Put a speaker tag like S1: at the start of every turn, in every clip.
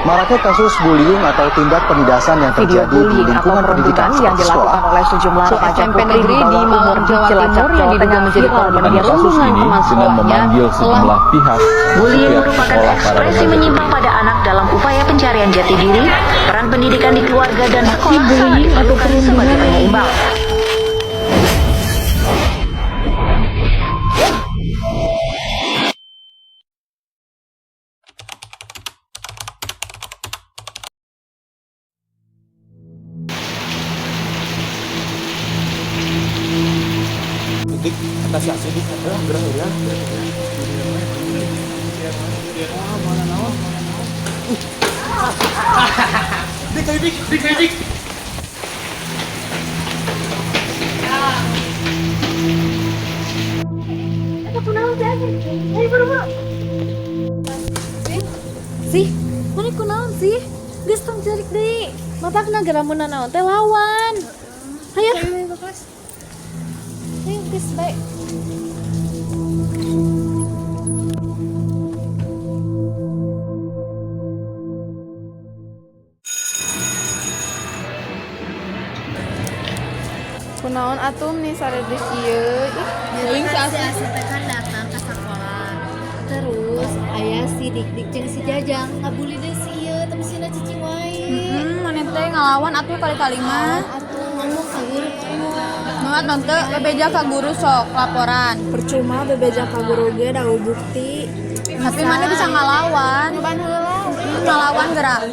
S1: Maraknya kasus bullying atau tindak penindasan yang
S2: Video
S1: terjadi di
S2: bullying atau
S1: lingkungan pendidikan
S2: perundungan yang
S1: seperti
S2: dilakukan
S1: sekolah,
S2: oleh sejumlah
S3: Sebuah
S2: remaja
S3: SMP
S2: putri di
S3: negeri di
S2: bawah umur
S3: Malang,
S2: di
S3: Jawa
S2: Cilacap,
S3: Timur yang
S2: Jawa
S3: diduga
S2: Tengah
S3: menjadi
S2: viral
S3: korban
S2: di media
S4: Kasus
S2: sosial.
S4: ini
S2: Teman
S4: dengan
S2: sekolahnya
S4: memanggil sejumlah pihak
S5: Bullying
S4: pihak
S5: merupakan
S4: sekolah para
S5: ekspresi
S4: remaja
S5: menyimpang
S4: putri.
S5: pada anak dalam upaya pencarian jati diri, peran pendidikan di keluarga dan sekolah sangat
S6: bullying atau
S5: diperlukan sebagai
S6: perundungan.
S5: penyeimbang.
S7: Dik, atas si Dik, gerak ya. Dik, ayo dik, dik, ayo dik.
S6: Ayo buru-buru. Sih, mana kunaon sih? Geus tong cerik deui. Matakna geura mun nanaon teh lawan. Hayo. Ayo geus bae.
S8: Kunaon atuh nih sarede kieu ih
S3: Bullying si
S9: Si Asep teh kan datang ke sekolah. Terus aya si Dik-dik jeung si Jajang ngabully deui si ieu teh cicing wae.
S8: Maneh teh ngalawan atuh kali-kali mah.
S9: Atuh ngomong ka guru ngomong.
S8: Nu atuh teu bebeja ka guru sok laporan.
S10: Percuma bebeja ka guru ge da bukti.
S8: Tapi maneh bisa ngalawan. Ngalawan gerak.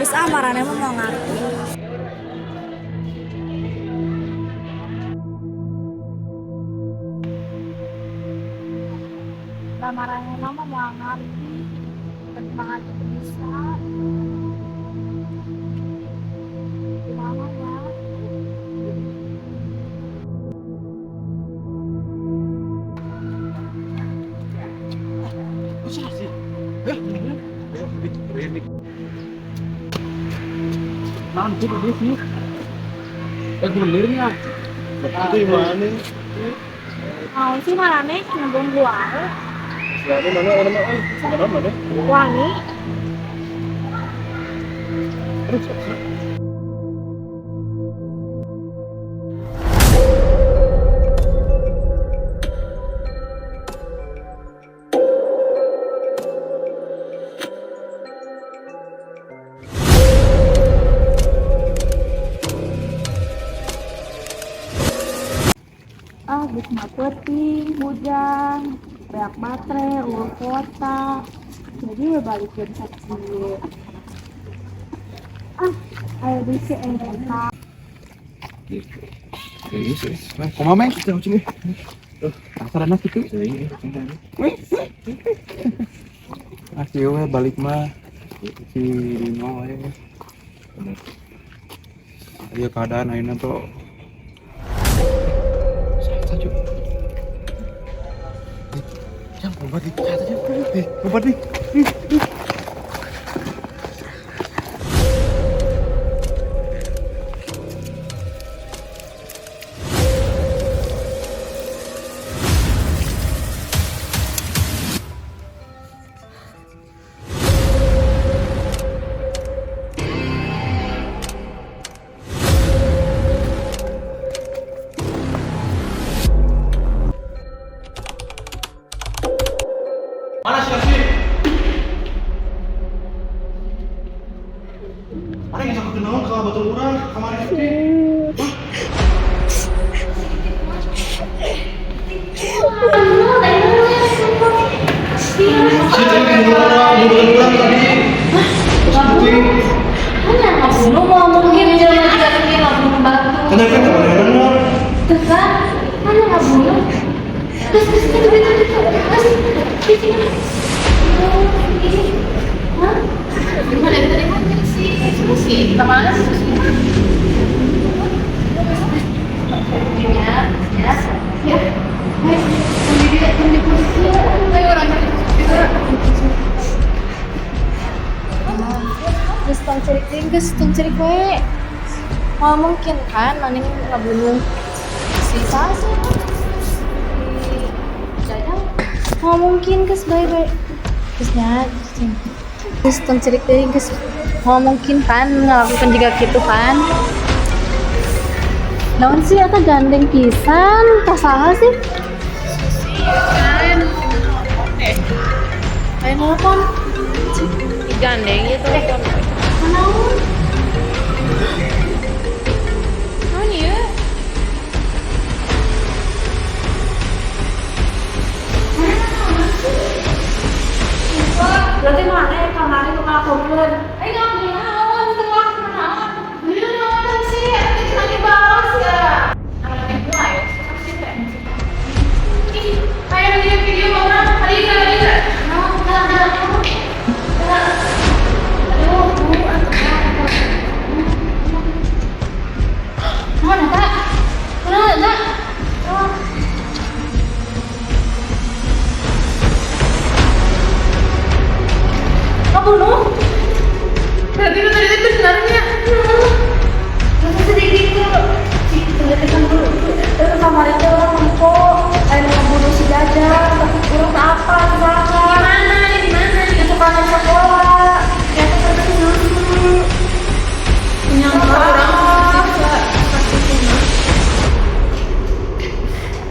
S10: Geus ah marane mah mau ngarti.
S6: Lamarannya mama mau ngerti. Perkembangan itu bisa. Gimana ya?
S7: Dik, dik. Naon sih dia sih? Benernya.
S11: Itu gimana?
S6: Mau sih marane ngebom wae.
S11: Ya, ini mana mana mana, mana mana?
S6: Wangi.
S11: Terus,
S6: Ah, geus mah peuting, hujan, beak baterai, eueuh kuota. Jadi we balik jam sakieu. Ah, aya deui si eta.
S7: Serius, serius. Kumaha meng? Kasarana kitu. Ah, kieu we balik mah si Rino we. Ieu keadaan ayeuna tuh. Saja. Jam lompat dik, saja. Lompat dik.
S11: Mana si Asih? Mana yang bisa kenalan kalau betul urang kemarin itu? Si tadi orang, mau betul urang tadi. Terus penting.
S9: Mana ngabunuh mau mungkin jelema juga mungkin ngabunuh batu.
S11: Kan kan kemana-mana.
S9: Tuh kan, mana ngabunuh? Terus terus itu itu itu. Terus cicing. Hah?
S8: Gimana tadi mah si Susi, kemana si Susi?
S9: Ya, ya. Ya. Ayo, di posisi.
S8: Ayo orang cari Susi.
S9: Geus tong cerik deui, geus tong cerik wae. Mau mungkin kan maneh ngabunuh si saha sih? Si Jajang. Mau mungkin geus bae bae. Geus nya cicing. Geus tong cerik deui, geus moal mungkin kan ngelakukan juga gitu kan. Naon sih eta gandeng pisan, ka saha sih? Ayo nelpon.
S8: Digandeng gitu.
S9: Naon?
S8: Naon ieu?
S6: Berarti mana kamari nu ngalakukeun?
S9: Ayo ngelakuin naon, teu ngelakuin naon. Bener naon sih, eta lagi balas ya.
S8: Ih, kayak video-video orang tadi tadi tadi.
S9: Naon, naon, naon. Aduh, bu, atuh. Naon eta? Kunaon eta? Naon? Kabunuh?
S8: Berarti itu tadi itu sebenarnya.
S6: Terus sedih gitu. Cik, ternyata guru. Terus kamari teh urang nempo aya nu ngabunuh si Jajang, tapi urang teu apa saha.
S8: Di mana? Di mana?
S6: Di tukang sekolah. Ternyata terus si Susi.
S8: Nyangka orang Susi bisa pasti itu.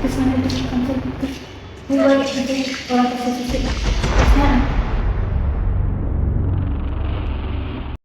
S6: Terus mana itu kantor gitu. Ini balik nanti orang ke Susi.